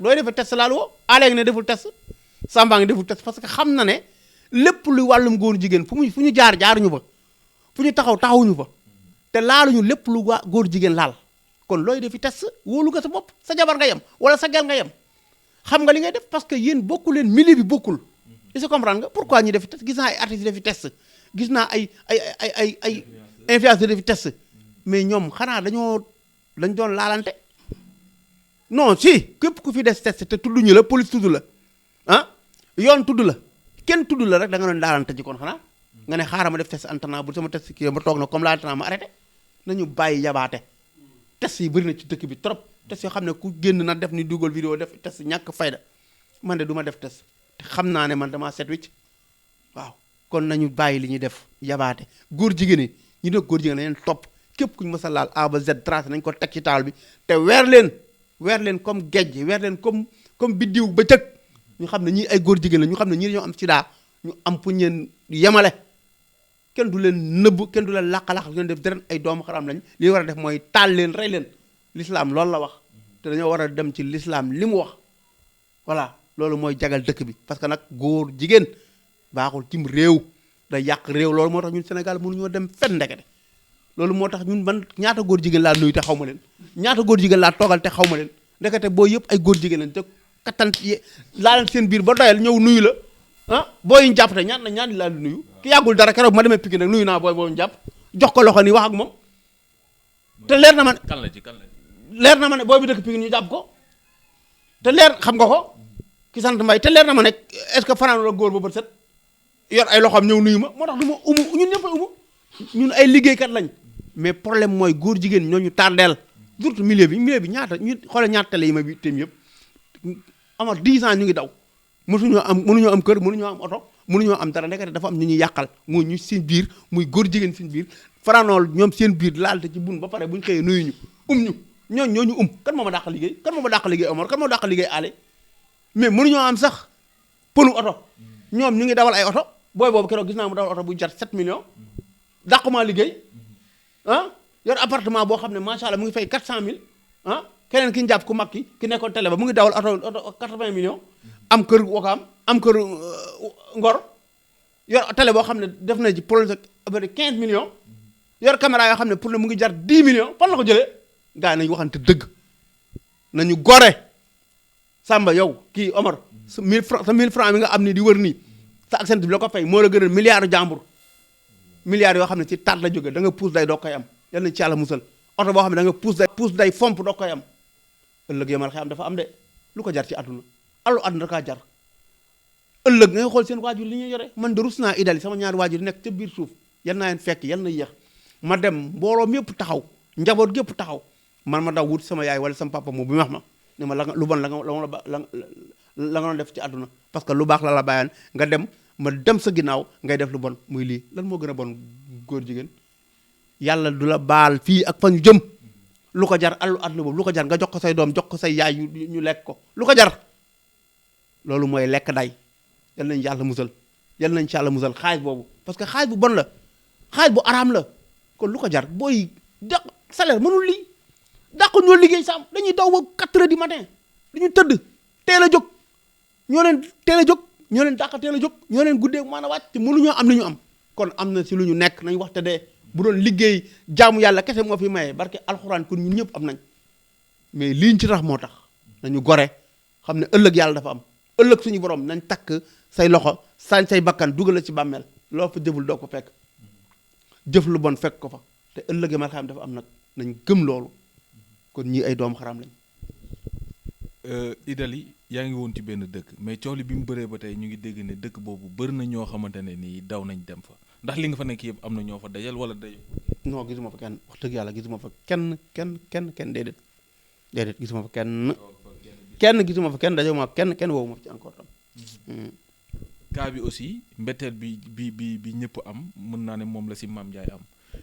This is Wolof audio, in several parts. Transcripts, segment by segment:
looy defee test laal woo alee ngi ne deful test Samba ngi deful test parce que xam na ne lépp lu wàllum góor jigéen fu ñu jaaruñu fa fu ñu taxawuñu fa te laaluñu lépp lu góor jigéen laal kon looy defi test wóolu nga sa bopp sa jabar nga yem wala sa gel nga yem xam nga li ngay def parce que yéen bokku leen milieu bi bokkul est-ce que comprendre nga pourquoi ñu defi test gis naa ay artistes defi test gis naa ay influenceurs defi test mais ñoom xanaa dañ doon laalante non si képp ku fi des test te tudduñu la police tudd la ah yoon tudd la kenn tudd la rek da nga doon laalante ji kon xanaa nga ne xaaral ma def test antana bu sama test kii ma toog na comme la antana ma arrêté nañu bàyyi yabaate test yi bëri na ci dëkk bi trop test yoo xam ne ku génn na def ni dugal vidéo def test ñàkk fayda man de du ma def test te xam naa ne man damaa set wicc waaw kon nañu bàyyi li ñuy def yabaate góor jigéen yi ñu ne góor jigéen nañ leen topp képp kuñu mës a laal A ba Z tracé nañ ko teg ci taal bi te weer leen comme gejj weer leen comme biddiw ba cëg ñu xam ne ñii ay góor jigéen la ñu xam ne ñii dañoo am sida ñu am pour ñeen yemale kenn du leen nëbb kenn du leen làq-làq ñu def deren ay doomu xaram lañ li war a def mooy taal leen rey leen l'islam loolu la wax te dañoo war a dem ci l'islam li mu wax voilà loolu mooy jagal dëkk bi parce que nag góor jigéen baaxul cim réew day yàq réew loolu moo tax ñun Sénégal mënuñoo dem fenn ndekete loolu moo tax ñun man ñaata góor jigéen laa nuyu te xaw ma leen ñaata góor jigéen laa toogal te xaw ma leen ndekete boo yëpp ay góor jigéen lañ te kattan laa leen seen biir ba doyal ñëw nuyu la ah booy ñu jàpp te ñaan laa di nuyu ki yàggul dara keroog ma demee Pikine nag nuyu naa booy ñu jàpp jox ko loxo nii wax ak moom te leer na ma ne kan la leer na ma ne booy bi dëkk Pikine ñu jàpp ko te leer xam nga ko ki sant Mbay te leer na ma ne est-ce que fanaan la góor ba bët set yor ay loxoom ñëw nuyu ma moo tax du ma umu ñun ñëpp a umu ñun ay liggéeykat lañ mais problème mooy góor jigéen ñooñu tardeel surtout milieu bi ñaata ñu xoole ñaata télé yi ma bi téem yëpp ama 10 ans ñu ngi daw mënuñoo am kër mënuñoo am oto mënuñoo am dara ndekete dafa am ñu ñuy yàqal muy ñu seen biir muy góor jigéen seen biir faranool ñoom seen biir laalte ci bun ba pare buñ xëyee nuyu ñu ñooñu kan moo ma dàq liggéey Omar kan moo dàq liggéey Ale mais mënuñoo am sax pënu oto ñoom ñu ngi dawal ay oto booy boobu keroog gis naa mu dawal oto bu jar 7 millions dàqumaa liggéey ah yor appartement boo xam ne macha allah mu ngi fay 400000 ah keneen ki ñu jàpp ku mag ki nekkoon télé ba mu ngi dawal oto 80 millions am kër Wakaam am kër Ngor yor télé boo xam ne def na ci projet avec 15 millions yor caméra yoo xam ne pour ne mu ngi jar 10 millions fan la ko jëlee gars yi nañu waxante dëgg nañu gore Samba yow kii Omar sa 1000 francs bi nga am nii di wër nii sa accent bi la ko fay moo la gënal milliards jàmbur milliards yoo xam ne ci taat la jóge da nga puus day doo koy am yal nañu ci yàlla musal oto boo xam ne da nga puus day fomp doo koy am ëllëg yomal xëy am dafa am de lu ko jar ci àdduna allu àdduna da kaa jar ëllëg ngay xool seen waajur li ñuy yore man de rus naa idali sama ñaari waajur nekk ca biir suuf yal naa leen fekk yal na yéex ma dem mbooloom yëpp taxaw njaboot gépp taxaw man ma daw wut sama yaay wala sama papa moom bi wax ma ne ma lu bon la nga doon def ci àdduna parce que lu baax la bàyyaan nga dem ma dem sa ginnaaw ngay def lu bon muy lii lan moo gën a bon góor jigéen yàlla du la baal fii ak fa ñu jëm lu ko jar allu àdduna boobu lu ko jar nga jox ko say doom jox ko say yaay ñu lekk ko lu ko jar loolu mooy lekk day yal nañ yàlla musal xaalis boobu parce que xaalis bu bon la xaalis bu araam la kon lu ko jar booy daq salaire mënul lii dàqu ñoo liggéey sam dañuy daw ba 4 heures du matin dañu tëdd teel a jóg ñoo leen teel a jóg ñoo leen dàq teel a jóg ñoo leen guddee mën a wàcc te mënuñoo am li ñu am kon am na si lu ñu nekk nañ waxte dee bu doon liggéey jaamu yàlla kese moo fi maye barke alxuraan kon ñun ñëpp am nañ mais liñ ci tax moo tax nañu gore xam ne ëllëg yàlla dafa am ëllëg suñu borom nañ takk say loxo sañ say bakkan dugal la ci bàmmeel loo fa jëful doo ko fekk jëf lu bon fekk ko fa te ëllëg ma xam dafa am nag nañ gëm loolu kon ñii ay doom xaram lañ. Idali yaa ngi woon ci benn dëkk mais coow li bi mu bëree ba tey ñu ngi dégg ne dëkk boobu bëri na ñoo xamante ne nii daw nañ dem fa ndax li nga fa nekk yëpp am na ñoo fa dajal wala dajal. non gisuma fa kenn wax dëgg yàlla gisuma fa kenn déedéet gisuma fa gisuma fa kenn dajoo ma kenn woowu ma ci encore tam. cas bi aussi mbetteel bi ñëpp am mën naa ne moom la si Mame Ndiaye am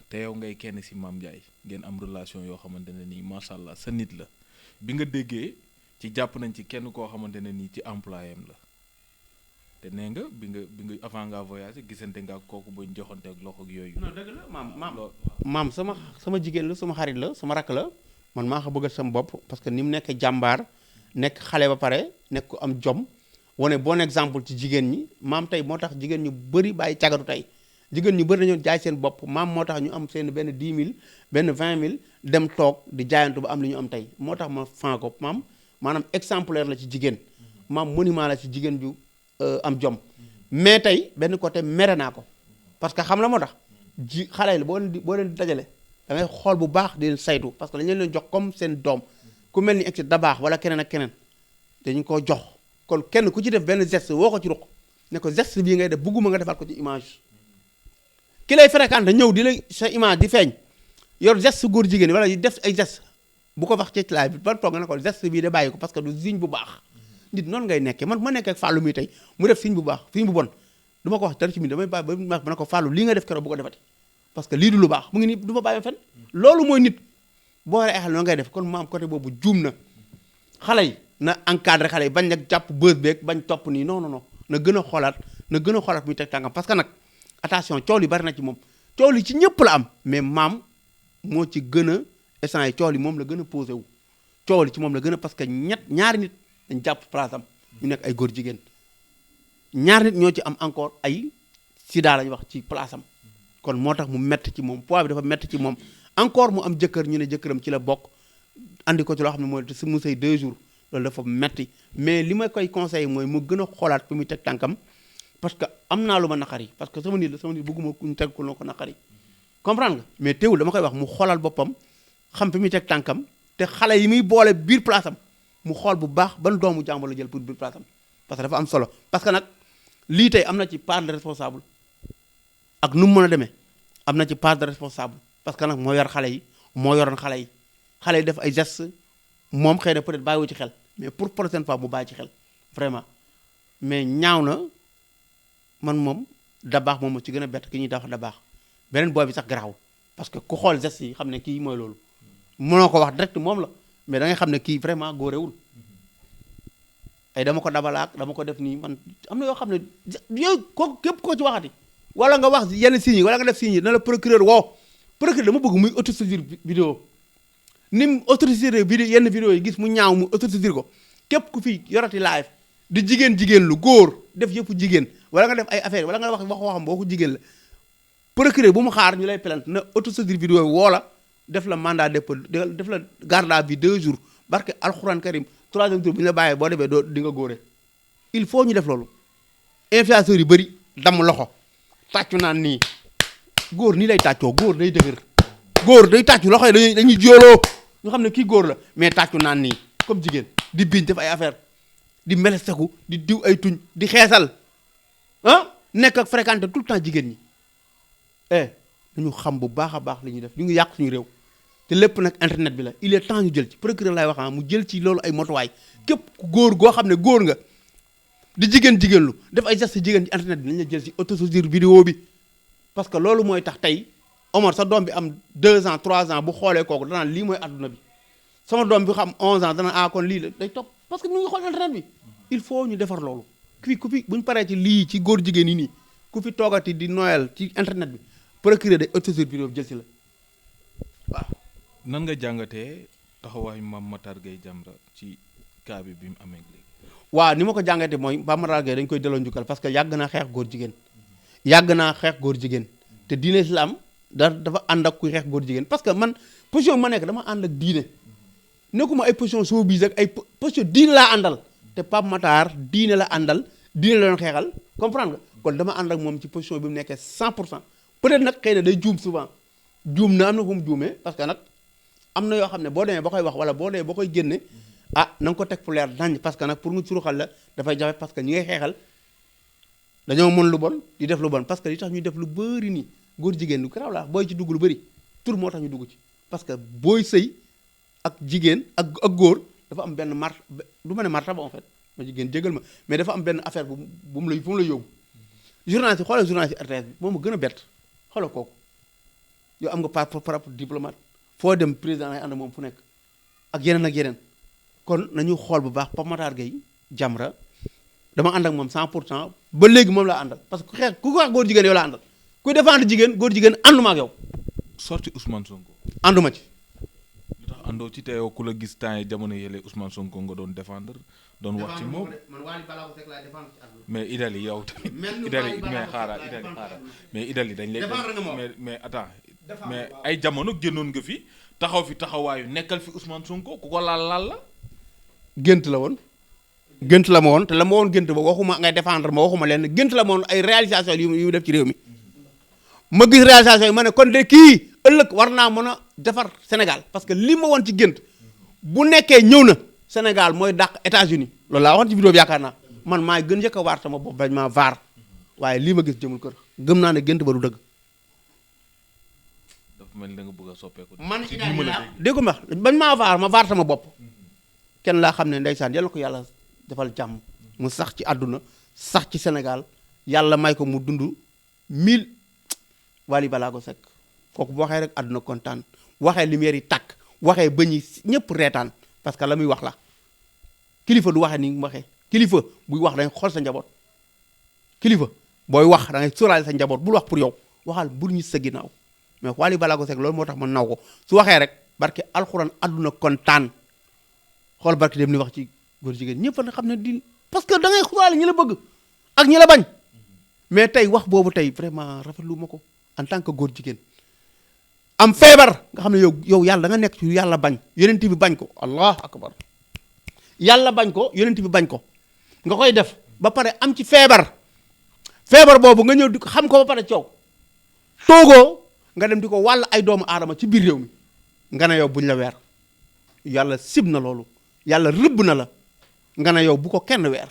te yow ngay kenn si Mame Ndiaye ngeen am relation yoo xamante ne nii macha allah sa nit la bi nga déggee ci jàpp nañ ci kenn koo xamante ne nii ci employé am la te nee nga bi nga avant ngaa voyagé gisante nga ak kooku bañ joxante ak loxo ak yooyu. non dëgg la maam sama jigéen la sama xarit la sama rakk la man maa ko bëggal sama bopp parce que ni mu nekk jàmbaar nekk xale ba pare nekk ko am jom wane bon exemple ci jigéen ñi maam tey moo tax jigéen ñu bëri bàyyi cagatu tey jigéen ñu bëri dañoo jaay seen bopp maam moo tax ñu am seen benn 10 000 benn 20 000 dem toog di jaayantu ba am li ñu am tey moo tax ma fan ko maam maanaam exemplaire la ci jigéen maam monument la ci jigéen ju am jom mais tey benn côté mere naa ko parce que xam la moo tax xale yi boo leen di dajale da ngay xool bu baax di leen saytu parce que dañu leen jox comme seen doom ku mel ni ex da baax wala keneen ak keneen dañu ko jox kon kenn ku ci def benn geste woo ko ci ruq ne ko geste bii ngay def bugguma nga defal ko ci image ki lay fréquenté ñëw di la sa image di feeñ yor geste góor jigéen wala di def ay geste bu ko wax ci laay bi ban toog nga ne ko geste bii de bàyyi ko parce que du signe bu baax nit noonu ngay nekkee man ma nekkee ak Fallou mi tey mu def signe bu baax signe bu bon du ma ko wax dara ci mi damay bàyyi ba ma ne ko Fallou lii nga def keroog bu ko defati parce que lii du lu baax mu ngi nii du ma bàyyi fen loolu mooy nit boo waree ay xale noonu ngay def kon maam côté boobu juum na xale yi na encadré xale yi bañ nag jàpp bës beeg bañ topp nii non non non na gën a xoolaat muy teg tàngam parce que nag attention coow li bari na ci moom coow li ci ñëpp la am mais maam moo ci gën a essence yi coow li moom la gën a posé wu coow li ci moom la gën a parce que ñaari nit dañ jàpp place am ñu nekk ay góor jigéen ñaari nit ñoo ci am encore ay sida lañu wax ci place am kon moo tax mu métti ci moom poids bi dafa métti ci moom encore mu am jëkkër ñu ne jëkkëram ci la bokk andi ko ci loo xam ne mooy su mu sëy 2 jours loolu dafa metti mais li ma koy conseillé mooy mu gën a xoolaat fi muy teg tànkam parce que am naa lu ma naqari parce que sama nit bëgguma ñu teg ko loo ko naqari comprendre nga mais teewul dama koy wax mu xoolal boppam xam fi muy teg tànkam te xale yi muy boole biir place am mu xool bu baax ban doomu jàmbur la jël pour biir place am parce que dafa am solo parce que nag lii tey am na ci part de responsable ak nu mu mën a demee am na ci part de responsable parce que nag moo yor xale yi moo yoroon xale yi def ay gestes moom xëy na peut-être bàyyiwu ci xel mais pour prochaine fois mu bàyyi ci xel vraiment mais ñaaw na man moom da baax moom ci gën a bett ki ñuy dafa da baax beneen booy bi sax garaaw parce que ku xool gestes yi xam ne kii mooy loolu mënoo ko wax direct moom la mais da ngay xam ne kii vraiment góorewul ay dama ko dabalaak dama ko def nii man am na yoo xam ne yooyu ko képp koo ci waxati wala nga wax yenn signes yi wala nga def signes yi na la procureur woo procureur dama bëgg muy autosaisir vidéo ni mu autosaisir vidéo yenn vidéo yi gis mu ñaaw mu autosaisir ko képp ku fi yorati live di jigéen lu góor def yëpp jigéen wala nga def ay affaire wala nga wax waxam boo ko jigéen la procureur bu mu xaar ñu lay plainte na autosaisir vidéo yi woo la def la mandat dépôt def la garde à vue 2 jours barke alxuraan karim 3e jour bu ñu la bàyyee boo demee doo di nga góore il faut ñu def loolu influenceurs yu bëri damm loxo tàccu naan nii góor nii lay tàccoo góor day dëgër góor day tàccu loxo yi dañuy jooloo ñu xam ne kii góor la mais tàccu naan nii comme jigéen di biiñ def ay affaire di melesteku di diw ay tuñ di xeesal nekk ak fréquenté tout le temps jigéen ñi dañu xam bu baax a baax li ñuy def ñu ngi yàq suñu réew te lépp nag internet bi la il est temps ñu jël ci procureur lay wax mu jël ci loolu ay motuwaay képp góor goo xam ne góor nga di jigéen lu def ay gestes jigéen ci internet bi nañ la jël ci autosaisir vidéo bi parce que loolu mooy tax tey Omar sa doom bi am 2 ans 3 ans bu xoolee kooku danaan lii mooy adduna bi sama doom bi xam 11 ans danaan kon lii la day topp parce que ñu ngi xool internet bi il faut ñu defar loolu ku fi buñu paree ci lii ci góor jigéen yi nii ku fi toogati di noyal ci internet bi procureur day autosaisir vidéo bi jël si la waaw. nan nga jàngatee taxawaayu Mame Matar Gueye Jamra ci cas bi mu amee léegi. waaw ni ma ko jàngatee mooy Mame Matar Gueye dañ koy delloo njukkal parce que yàgg naa xeex góor jigéen te diine islam dafa ànd ak kuy xeex góor jigéen parce que man position ma nekk dama ànd ak diine nekkuma ay position showbiz ak ay position diine laa àndal te Pape Matar diine la àndal diine la doon xeexal comprendre nga kon dama ànd ak moom ci position bi mu nekkee 100% peut-être nag xëy na day juum souvent juum na am na fu mu juumee parce que nag am na yoo xam ne boo demee ba koy wax wala boo demee ba koy génne na nga ko teg fu leer nañ parce que nag pour nga suruxal la dafay jafe parce que ñi ngay xeexal dañoo mën lu bon di def lu bon parce que li tax ñuy def lu bëri nii góor jigéen lu garaaw la booy ci dugg lu bëri tur moo tax ñu dugg ci parce que booy sëy ak jigéen ak góor dafa am benn du ma ne martaba en fait ma jigéen jégal ma mais dafa am benn affaire bu mu la yóbbu journaliste yi xoolal journaliste yi RTS bi moom a gën a bett xoolal kooku yow am nga par diplomate foo dem président ay ànd moom fu nekk ak yeneen kon nañu xool bu baax Pape Matar Gueye Jamra dama ànd ak moom 100% ba léegi moom laa àndal parce que ku wax góor jigéen yow laa àndal kuy défendre jigéen góor jigéen ànduma ak yow. sorti Ousmane Sonko. ànduma ci. li tax àndoo ci te yow ku la gis temps yi jamono yële Ousmane Sonko nga doon défendre doon wax ci moom man Wally Ballago Seck laay défendre ci àdduna. mais Idali yow tamit Mel ni Idali Wally mais Ballago xaaral Seck Idali laay xaaral défendre. mais Idali dañ lay Défendre nga ma. mais attends Défendre mais waaw. ay jamono génnoon nga fi taxaw fi taxawaayu nekkal fi Ousmane Sonko ku ko laal la gént la woon. gént la ma woon te la ma woon gént ba waxuma ngay défendre ma waxuma leen gént la ma woon ay réalisation yu def ci réew mi. ma gis réalisation yi ma ne kon de kii ëllëg war naa mën a defar Sénégal parce que li ma woon ci gént bu nekkee ñëw na Sénégal mooy dàq États-Unis loolu laa waxoon ci vidéo bi yaakaar naa man maay gën njëkk a waar sama bopp bañ maa vaar waaye lii ma gis jëmul kër gëm naa ne gént ba du dëgg. dafa mel ni da nga bëgg a soppeeku. man ci li mën a dégg nga bañ maa vaar ma vaar sama bopp kenn laa xam ne ndeysaan yàlla ko yàlla defal jàmm mu sax ci àdduna sax ci Sénégal yàlla may ko mu dund 1000 Wally Ballago Seck kooku bu waxee rek àdduna kontaan waxee lumière yi tàkk waxee bëñ yi ñëpp reetaan parce que la muy wax la kilifa du waxee ni mu waxee kilifa buy wax dañ xool sa njaboot kilifa booy wax da ngay sóoraale sa njaboot bul wax pour yow waxal bul ñu sa ginnaaw mais Wally Ballago Seck loolu moo tax ma naw ko su waxee rek barke alxuraan àdduna kontaan xool barke dem ni wax ci góor jigéen ñëpp na xam ne di parce que da ngay sóoraale ñi la bëgg ak ñi la bañ mais tey wax boobu tey vraiment rafetlu ma ko en tant que góor jigéen am feebar nga xam ne yow yàlla da nga nekk ci yàlla bañ yonent bi bañ ko allah akbar yàlla bañ ko yonent bi bañ ko nga koy def ba pare am ci feebar boobu nga ñëw di ko xam ko ba pare coow toogoo nga dem di ko wàll ay doomu aadama ci biir réew mi nga ne yow buñ la weer yàlla sib na loolu yàlla rëbb na la nga ne yow bu ko kenn weer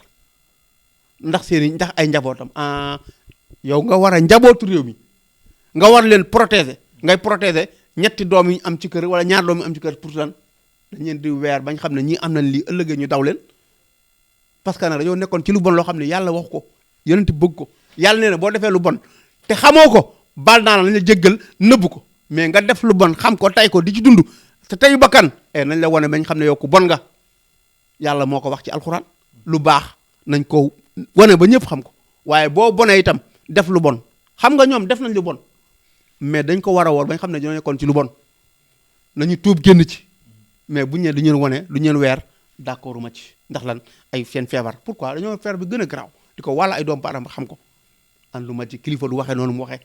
ndax ay njabootam yow nga war a njabootu réew mi nga war leen protéger ngay protéger ñetti doom yi am ci kër wala ñaar doom yi am ci kër pour lan dañ leen di weer bañ xam ne ñii am nañ lii ëllëgee ñu daw leen parce que nag dañoo nekkoon ci lu bon loo xam ne yàlla wax ko yonent bëgg ko yàlla nee na boo defee lu bon te xamoo ko baal naa la nañ la jéggal nëbb ko mais nga def lu bon xam ko tay ko di ci dund te teyu bakkan nañ la wane bañ xam ne yow ku bon nga yàlla moo ko wax ci alxuraan lu baax nañ ko wane ba ñëpp xam ko waaye boo bonee itam def lu bon xam nga ñoom def nañ lu bon mais dañ ko war a woor bañ xam ne ñoo nekkoon ci lu bon nañu tuub génn ci mais buñu ne du ñeen wane du ñeen weer d'accord ma ci ndax lan ay seen feebar pourquoi dañoo feebar bi gën a garaaw di ko wàlla ay doom param xam ko ànduma ci kilifa du waxee noonu mu waxee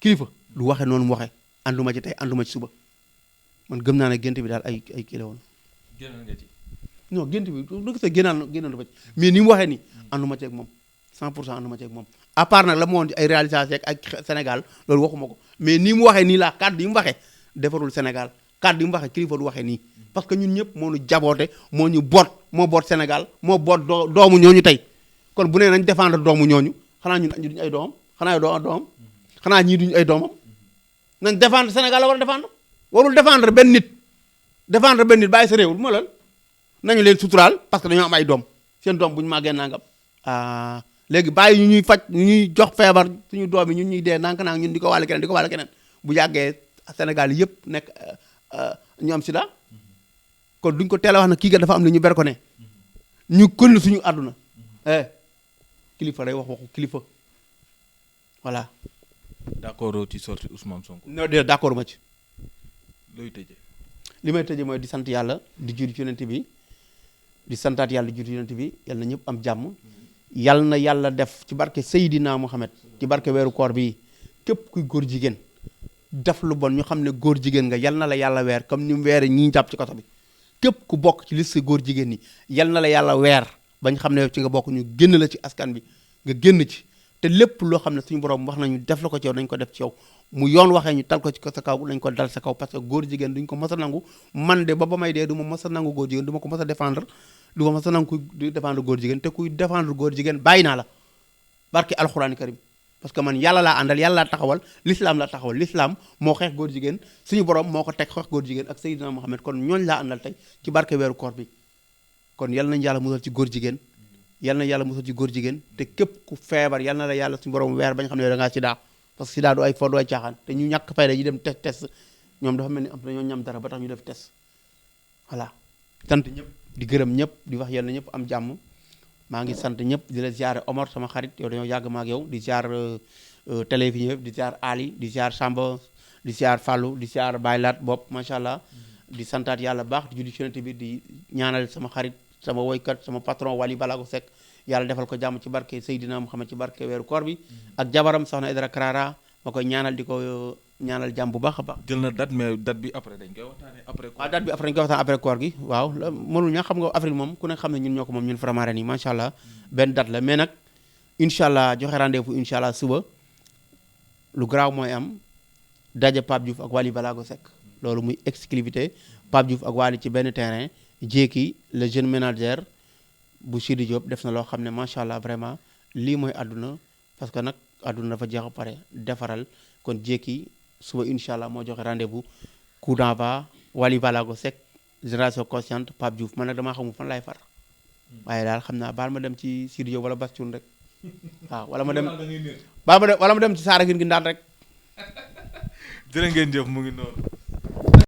kilifa du waxee noonu mu waxee ànduma ci tey ànduma ci suba man gëm naa ne gént bi daal ay kii la woon génn nga ci. non gént bi du gisee génnaan ba ci mais ni mu waxee nii ànduma ci ak moom 100% ànduma ci ak moom à part nag la ma woon ci ay réalisation ak Sénégal loolu waxuma ko mais ni mu waxee nii laa kàddu yi mu waxee defarul Sénégal kàddu yi mu waxee kilifa du waxee nii parce que ñun ñëpp moo ñu jaboote moo ñu boot moo boot Sénégal moo boot doomu ñooñu tey kon bu nee nañ défendre doomu ñooñu xanaa ñun duñu ay doomam xanaa doomam xanaa ñii duñu ay doomam nañ défendre Sénégal la war a défendre warul défendre benn nit bàyyi sa réew du ma lool nañu leen suturaal parce que dañoo am ay doom seen doom bu ñu màggee nangam léegi bàyyi ñu ñuy faj ñu ñuy jox feebar suñu doom yi ñun ñuy dee nank ñun di ko wàll keneen bu yàggee Sénégal yëpp nekk ñu am sida kon duñ ko teel a wax na kii ga dafa am ne ñu ber ko ne ñu këll suñu àdduna kilifa day wax waxu kilifa voilà. d'accord ci sorti Ousmane Sonko. non d'accord ma ci. looy tëjee. li may tëjee mooy di sant yàlla di julli ci yonent bi di santaat yàlla di julli ci yonent bi yal na ñëpp am jàmm yal na yàlla def ci barke Seydina Mohamed ci barke weeru koor bi képp kuy góor jigéen def lu bon ñu xam ne góor jigéen nga yal na la yàlla weer comme ni mu weere ñi jàpp ci koto bi képp ku bokk ci liste góor jigéen ñi yal na la yàlla weer bañ xam ne ci nga bokk ñu génn la ci askan bi nga génn ci te lépp loo xam ne suñu borom wax nañu def la ko ci yow nañ ko def ci yow mu yoon waxee ñu tal ko ci sa kaw nañ ko dal sa kaw parce que góor jigéen duñ ko mës a nangu man de ba may dee du ma mës a nangu góor jigéen du ma ko mës a défendre du ma mës a nangu kuy défendre góor jigéen te kuy défendre góor jigéen bàyyi naa la barke alxuraani karim parce que man yàlla laa àndal yàlla laa taxawal l'islam laa taxawal l'islam moo xeex góor jigéen suñu borom moo ko teg xeex góor jigéen ak Seydina Mohamed kon ñooñ laa àndal tey ci barke weeru koor bi kon yal nañ yàlla musal ci góor jigéen yal na yàlla musal ci góor jigéen te képp ku feebar yal na la yàlla suñu borom weer bañ xam ne da ngaa sida parce que sida du ay fo du ay caaxaan te ñu ñàkk fayda yi dem test ñoom dafa mel ni am dañoo ñam dara ba tax ñu def test voilà sant ñëpp di gërëm ñëpp di wax yal na ñëpp am jàmm maa ngi sant ñëpp di la ziare Omar sama xarit yow dañoo yàgg ma ak yow di ziare télévision yëpp di ziare Ali di ziare Samba di ziare Fallou di ziare Baylat bopp macha allah di santaat yàlla baax di julli ci Yonent bi di ñaanal sama xarit sama woykat sama patron Wally Ballago Seck yàlla defal ko jàmm ci barke Seydina Muhammad ci barke weeru koor bi ak jabaram soxna Aïdara Karara ma koy ñaanal di ko ñaanal jàmm bu baax a baax. jël na date mais date bi après dañ koy waxtaanee après. waaw date bi après dañ koy waxtaan après koor gi waaw mënul ñaa xam nga avril moom ku ne xam ne ñun ñoo ko moom ñun Faramareen yi macha allah benn date la mais nag incha allah joxe rendez-vous incha allah suba lu garaaw mooy am daje Pape Diouf ak Wally Ballago Seck loolu muy exclusivité Pape Diouf ak Wally ci benn terrain jékki le jeune manager bu Sidi Diop def na loo xam ne macha allah vraiment lii mooy àdduna parce que nag àdduna dafa jeex a pare defaral kon jékki suba incha allah moo joxe rendez-vous coup d'envoi Wally Ballago Seck génération consciente Pape Diouf man nag damaa xamul fan laay far waaye daal xam naa baal ma dem ci Sidi Diop wala Bastoun rek waaw wala ma dem wala ma dem ci Saara Gine gi ndaan rek. jërë ngeen jëf mu ngi noonu.